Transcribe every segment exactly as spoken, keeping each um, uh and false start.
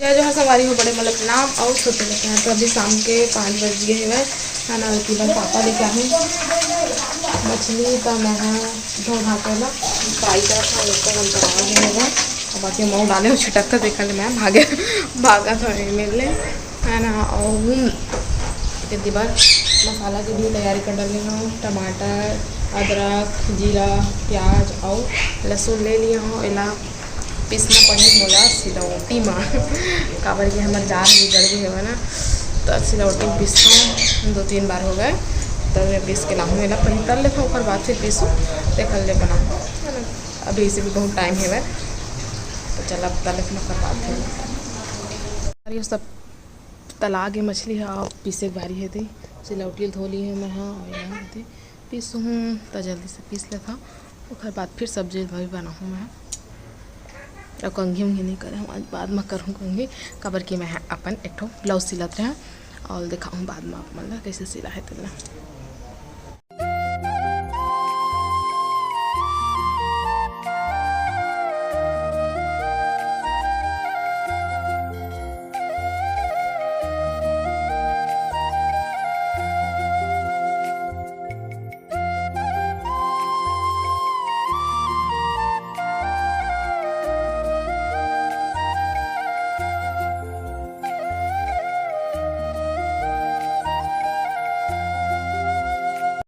जय जोहार संगवारी हो, बड़े मन ल प्रणाम अउ छोटे मन ल प्रणाम। तो अभी शाम के पाँच बज गए हवय, है ना। और की बार पापा लेके आए मछली, तो मैं हा धो धा के ना फ्राई करत हूँ। ऊपर हम चढ़ा गए हवय, अब बाकी मऊ डाले हो छिटक, तो देखा ले मैं भागे भागा था मेरे ले, है ना। और हूँ तेती बार मसाला के भी तैयारी कर डाले हूँ। टमाटर, अदरक, जीरा, प्याज और लहसुन ले लिए हूँ। एला पीसना पड़ही मोला सिलौटी म, काबर कि हमर जार भी जल गे हवय ना, त सिलौटी म पीसथंव, दो तीन बार हो गए। त मैं पीस के लाहूँ, एला पहिली तल लेथंव, ओकर बाद फिर पीसहूँ, तेखर ले बनाहूँ, है ना। अभी इसे भी बहुत टाइम हवय, त चल अब तल लेथन, ओकर बाद फिर। अरे, ये सब तला के मछली ह, अब पीसे के बारी हे, ते सिलौटी ल धो ली हे मैं ह, और यहाँ ते पीसहूँ, त जल्दी से पीस लेथंव। ओकर बाद फिर सब्जी भाजी बनाहूँ मैं। अउ कंघी उंघी नइ करे हूँ, आज बाद म करहूँ कंघी, काबर कि मैं ह अपन एक ठो ब्लाउज सिलत रहें, अउ देखाहूँ बाद म आप मन ला कइसे सिला हे तेला।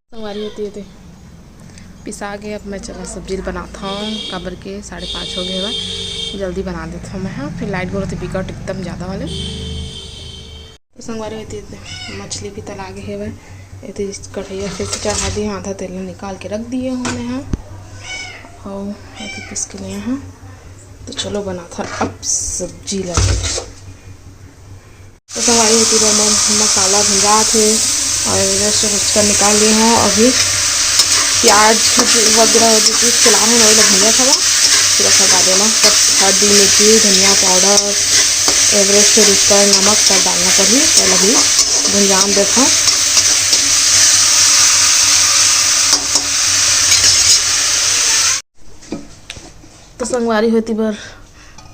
संगवारी होती है ते पिसा के अब मैं चला सब्जी ल बनात हूँ, काबर के साढ़े पाँच हो गए हवय, जल्दी बना देत हूँ मैं। हाँ, फिर लाइट बोलत बिकट एकदम ज़्यादा वाले। तो संगवारी होती है ते मछली भी तला गए हवय, ये तो इस कढ़ैया फिर से चढ़ा दिए, आधा तेल निकाल के रख दिए हूँ मैं। हाँ, और ये तो पीस के लिए हाँ। तो चलो बनात हन अब सब्जी ला। तो संगवारी होती है, मैं मसाला भुंजात हे और एवरेस्ट रोस्ट कर निकाल लिए हूँ। अभी प्याज वगैरह जो चीज़ चला है ना, वही भुंजा था, फिर ऐसा डाल देना सब हल्दी, मिर्ची, धनिया पाउडर, एवरेस्ट रोस्ट कर नमक सब डालना पड़ी। पहले भी भुंजान देता हूँ। तो संगवारी होती बर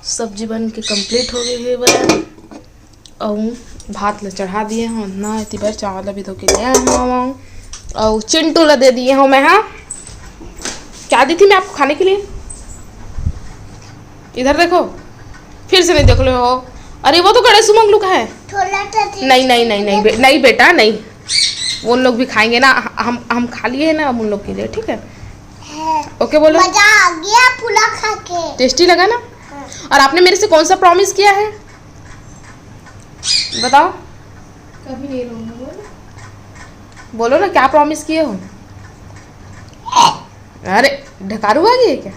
सब्जी बन के कंप्लीट हो गई है बर। अउ भात ला चढ़ा दिए हूँ ना, इतनी बार चावल अभी धो के ले आए हूँ। अउ चिंटू ला दे दिए हूँ मैं। हाँ, क्या दी थी मैं आपको खाने के लिए? इधर देखो, फिर से नहीं देख लो हो। अरे वो तो गणेश मंगलू का है। थोड़ा सा taste नहीं, नहीं, नहीं, नहीं, बे-, नहीं बेटा, नहीं। वो लोग भी खाएंगे ना, हम हम खा लिए हैं ना, अब उन लोग के लिए, ठीक है? है। ओके बोलो। मजा आ गया पूरा खा के। टेस्टी लगा ना? हाँ। और आपने मेरे से कौन सा प्रॉमिस किया है, बताओ? कभी नहीं रोऊंगा, बोलो। बोलो ना, क्या प्रॉमिस किए हो? अरे, ढकारू आ गई है क्या?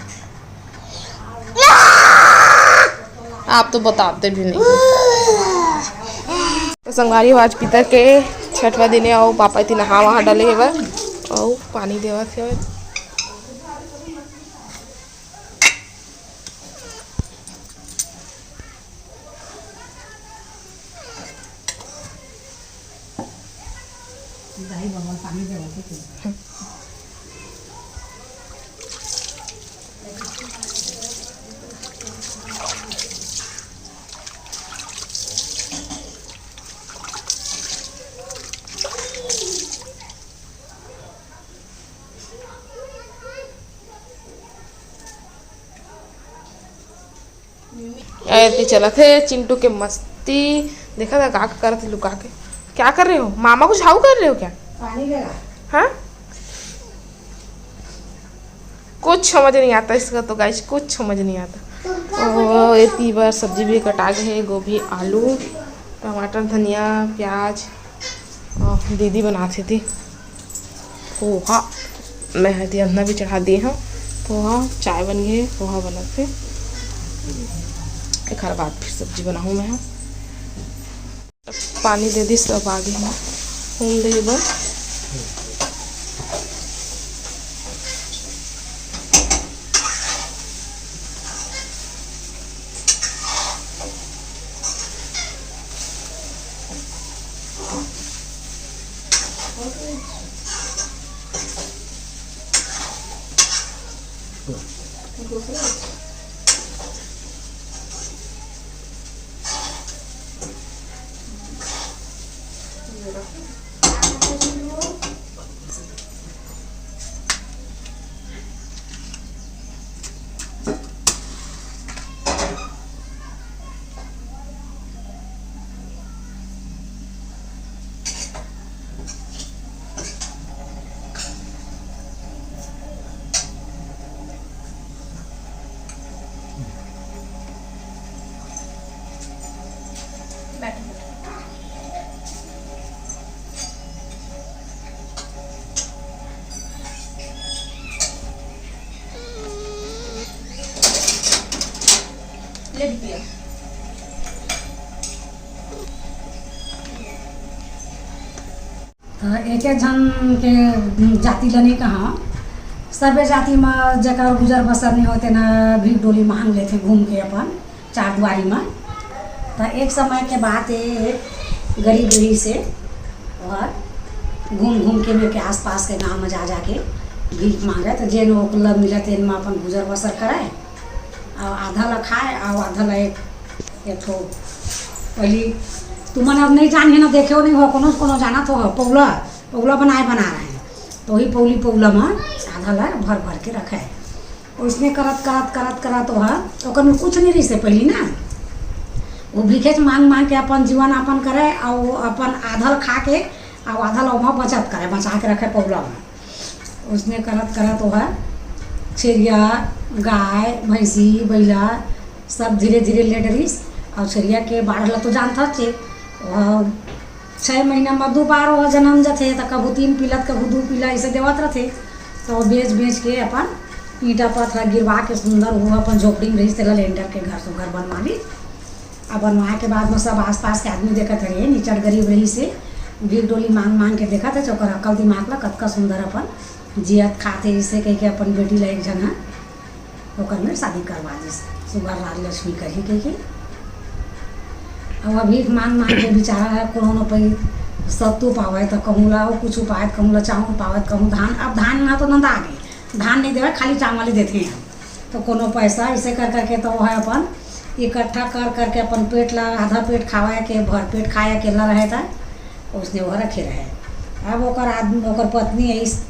आप तो बताते भी नहीं। तो संगवारी हो, आज पितर के छठवा दिन है और पापा इतनी नहा वहा डाले हवय और पानी देवत हवय। दाई भगवान पानी देवत हे। ऐती चलत हे चिंटू के मस्ती। देखा था का करत हे लुका के। क्या कर रहे हो? मामा कुछ हाउ कर रहे हो क्या? पानी लगा। हाँ, कुछ समझ नहीं आता इसका तो गाइस, कुछ समझ नहीं आता। ओ, एती बार सब्जी भी कटा गए है, गोभी, आलू, टमाटर, धनिया, प्याज। अ, दीदी बनाथे ती पोहा, मैं ह ती अंधना भी चढ़ा दिए हूँ। पोहा, चाय बन गए, पोहा बनत हे। एखर बाद फिर सब्जी बनाहूँ मैं ह। पानी दे दिस, अब आगे हम हूम दे बर। त एक एक झन के जाति ल नइ कहा, सबे जाति म जेकर गुजर बसर नइ होय तेन भीख डोली मांग लेथे घूम के अपन चार दुवारी म। त एक समय के बात ए, एक गरीब रहिस हे, ओहर घूम घूम के मेर के आसपास के गांव म जा जा के भीख मांगे, त जेन ओला मिले तेन म अपन गुजर बसर करे, अउ आधा ल खाए अउ आधा ल एक, एक ठो पहिली तुमन अब नइ जानिहे न, देखेव नइ हो, कोनो कोनो जानत हो, पौला, पौला बनाए बना रहे, त ओही पौली पौला म आधा ल भर भर के रखे। ओइसने करत करत करत करत ओहा, ओकर में कुछ नइ रहिस हे पहिली ना, वो भीखेच मांग मांग के अपन जीवन यापन करे अउ अपन आधा ल खा के अउ आधा ल ओमा बचत करे, बचा के रखे पौला म। ओइसने करत करत ओहा छेरिया, गाय, भैंसी, बइला सब धीरे धीरे ले डरिस। अउ छेरिया के बाढ़ ल तो जानथच हे, ओहा छह महीना म दू बार ओहा जनम जथे, त कभू तीन पीला, त कभू दू पीला, अइसे देवत रथे। त ओ बेच बेच के अपन ईंटा पत्थर गिरवा के सुंदर वो अपन झोपड़ी में रहिस, तेला लेंटर के घर सुघर बनवा ली। अब बनवाए के बाद म सब आसपास के आदमी देखत हे, "रे, निचट गरीब रहिस हे, भीख डोली मांग मांग के देखत हे, ओकर अकल दिमाग ल कतका सुंदर अपन जियत खात हे," अइसे कहिके अपन बेटी ल एक झन ह ओकर में शादी करवा दिस, सुघर राज लक्ष्मी करही कहिके। अब भीख मांग मांग के बेचारा ह कोनो न पई सत्तू पावय त कहूँ ला कुछु पावय, कहूँ ला चाउर पावय, कहूँ धान। अब धान ना तो नंदा गे, धान नइ देवय, खाली चावल ही देथे। त कोनो पैसा अइसे कर करके त ओह अपन इकट्ठा कर करके अपन पेट ला आधा पेट खावय के भर पेट खाय अकेला रहय त ओइसने ओह रखे रहय। अब ओकर आदमी, ओकर पत्नी अइस,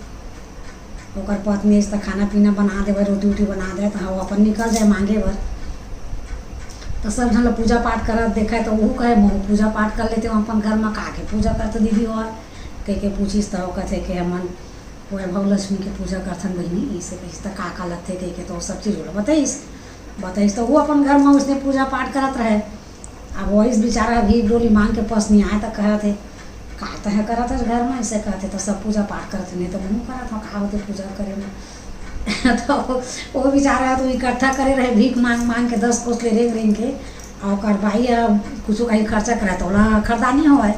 ओकर पत्नी अइस त खाना पीना बना देवय, रोटी उटी बना देवय, त हाँ, वो अपन निकल जाय मांगे बर। त सब झन ल पूजा पाठ करत देखय, त ओहू कहय, "महूँ पूजा पाठ कर लेते हूँ अपन घर म।" "का के पूजा करते दीदी हो?" कहिके पूछिस, त वो कथे के, "हमन वैभव लक्ष्मी के पूजा करथन बहिनी।" अइसे कहिस, "त का का लगथे?" कहिके, त वो सब चीज ओला बताइस। बताइस, त वो अपन घर म ओइसने पूजा पाठ करत रहय। अब वइस बेचारा भीख डोली मांग के पसनियाय त कहत हे, "का तहे करत हस घर म?" अइसे कहत हे, "त सब पूजा पाठ करत हे, नहीं त महूँ करत हँव, का होथे पूजा करे म?" त वो बेचारा तो इकट्ठा करे रहे भीख मांग मांग के, दस कोस ले रेंग रेंग के, अउ ओकर बाई ह कुछु कहीं खर्चा करे त ओला खरदानी होवय,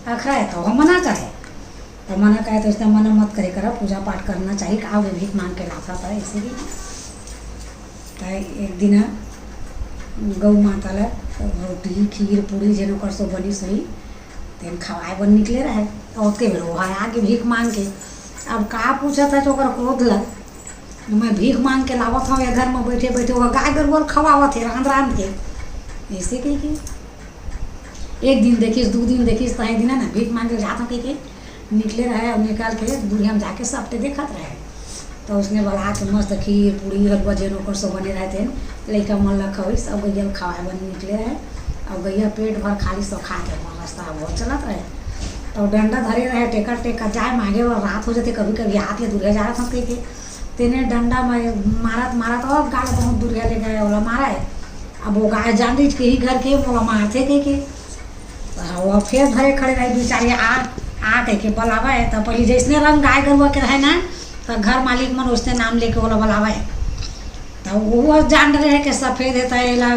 अखरय त ओह मना करे। त मना करे त ओइसने मना मत करे करा, पूजा पाठ करना चाही, का होगे भीख मांग के लाथस त अइसे ही। त एक दिन गऊ माता ल रोटी, खीर, पूड़ी जेन ओकर सो बनिस होही, तेन खवाए बर निकले रहय। त ओतके बेर ओह आगे भीख मांग के। अब का पूछत हे त ओकर क्रोध ल, "मैं भीख मांग के लावत हँव, ये घर म बइठे बइठे ओह गाय गरुवा ल खवावत हे रांध रांध के।" अइसे कहिके एक दिन देखिस, दू दिन देखिस, तहे दिन हे ना, भीख मांगे जात हँव कहिके निकले रहय अउ निकल के दूरिहा म जाके सबके देखत रहय। त ओइसने बला के मस्त खीर, पूड़ी, हलुवा जेन ओकर सो बने रहय तेन लइका मन ल खवइस अउ गइया ल खवाए बर निकले रहय। अउ गइया पेट भर खा लिस अउ खा के अपन रस्ता भर चलत रहय। त डंडा धरे रहय, टेकत टेकत जाय मांगे बर, रात हो जथे, कभी कभी हाथ ले दूरिहा जात हँव कहिके। तेने डंडा म मारत मारत अउ गाय बहुत दूरिहा ले गय, ओला मारय। अब वो गाय जान रहिस के ही घर के मोला मारथे कहिके। त वो फेर धरे खड़े रहे बिचारी, "आ, आ," कहिके बलावय। त पहिली जइसने रंग गाय गरुवा के रहय ना, त घर मालिक मन ओइसने नाम लेके ओला बलावय। त वो जान रहे के सफेद हे, त एला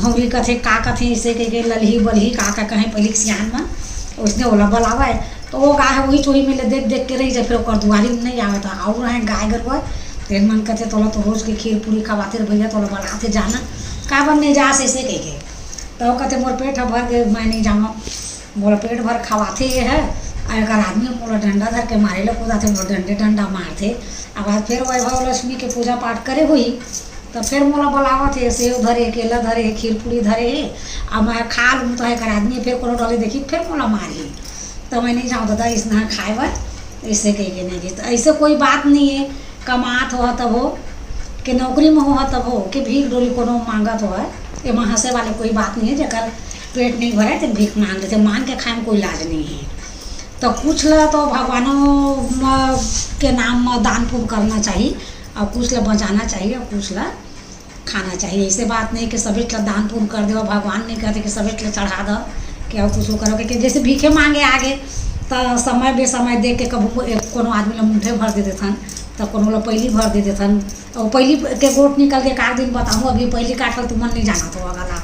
भौंरी कथे, का कथे, अइसे कहिके ललही बलही का का कहे पहिली के सियान मन, ओइसने ओला बलावय। त वो गाय ह ओही चोही में ले देख देख के रहि जाय, फेर ओकर दुवारी में नइ आवय। त अउ रहय गाय गरुवा, तेन मन कथे, "तोला तो रोज के खीर पूड़ी खवाथे रे भइया, तोला बलाथे, जाना, काबर नइ जास?" अइसे कहिके। त वो कथे, "मोर पेट ह भर गे, मैं नइ जावँव, मोला पेट भर खवाथे ये ह, अउ एकर आदमी मोला डंडा धर के मारे ल कुदाथे, मोर डंडे डंडा मारथे।" अब आज फेर वैभव लक्ष्मी के पूजा पाठ करे होही, त फेर मोला बलावत हे, सेव धरे, केला धरे, खीर पूड़ी धरे हे, अब मैं खा लूँ, त एकर आदमी फेर कोनो डहर ले देखही, फेर मोला मारही। तो मैं नहीं जाऊँ दादा इसना खाए बर, ऐसे कह के नहीं गे। तो ऐसे कोई बात नहीं है, कमात हो तब हो, के नौकरी में हो तब हो, के भीख डोली कोनो मांगत हो, एमा हंसे वाले कोई बात नहीं है। जेकर पेट नहीं भरे तो भीख मांग लेते, मांग के खाए में कोई लाज नहीं है। तो कुछ ला तो भगवानों म-, के नाम में दान पुण्य करना चाहिए, और कुछ ला बचाना चाहिए, और कुछ ला खाना चाहिए। ऐसे बात नहीं कि सभी ला दान पुण्य कर दो, भगवान नहीं कहते कि सभी ला चढ़ा दो, कि और कुछ करो, कि जैसे भीखे मांगे आगे, तो समय बेसमय देख के कभी को-, एक कोनो आदमी ला मुंठे भर दे देथन, तो कोनो ला पहली भर दे देथन। और पहली के गोठ निकल के का दिन बताऊँ, अभी पहली काटल तुमन नहीं जाना तो वाला,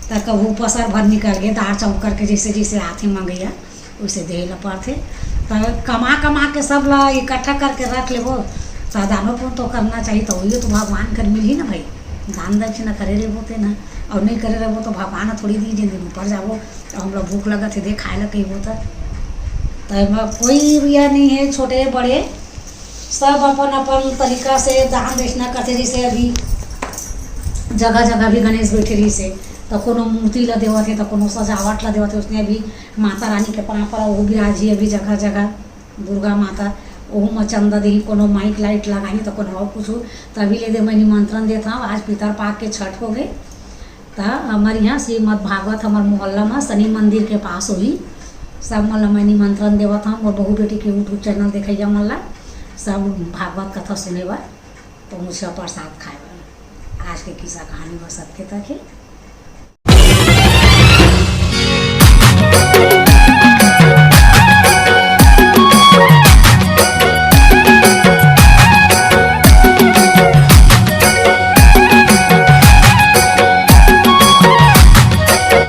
तो कभू पसर भर निकल के दार चौंक करके जैसे जैसे आथे मंगैया, उसे देहे ला पड़थे। त कमा कमा के सब ला इकट्ठा करके रख लेबो, त दानो पुण्य तो करना चाहिए, तो वही तो भगवान कर मिलही ना भाई। दान दक्षिणा करे रहबो ते ना, और नहीं करे रहबो तो भगवान थोड़ी दी, जिन दिन ऊपर जाबो, और हम लोग भूख लगत है, दे खाए ला कहिबो त। त एमा कोई भी यह नहीं है, छोटे बड़े सब अपन अपन तरीका से दान दक्षिणा करते। जैसे अभी जगह जगह भी गणेश बैठे रहिस हे, त कोनो मूर्ति ला देवत हे, त कोनो सजावट ला देवत हे। उसने अभी माता रानी के पाँव पर वो विराजी अभी जगह जगह दुर्गा माता, ओहू म चंदा देही, कोनो माइक लाइट लगाही, त कोनो और कुछ। तभी ले दे मैं निमंत्रण देत हूँ। आज पितर पाक के छठ हो गए, त हमर यहाँ श्रीमद् भागवत हमर मोहल्ला म शनि मंदिर के पास होही। सब मन ला मैं निमंत्रण देवत हूँ, मोर बहू बेटी के YouTube चैनल देखैया मन ला, सब भागवत कथा सुने बर, पहुँचा प्रसाद खाए बर। आज के किस्सा कहानी बस अतके तक हे।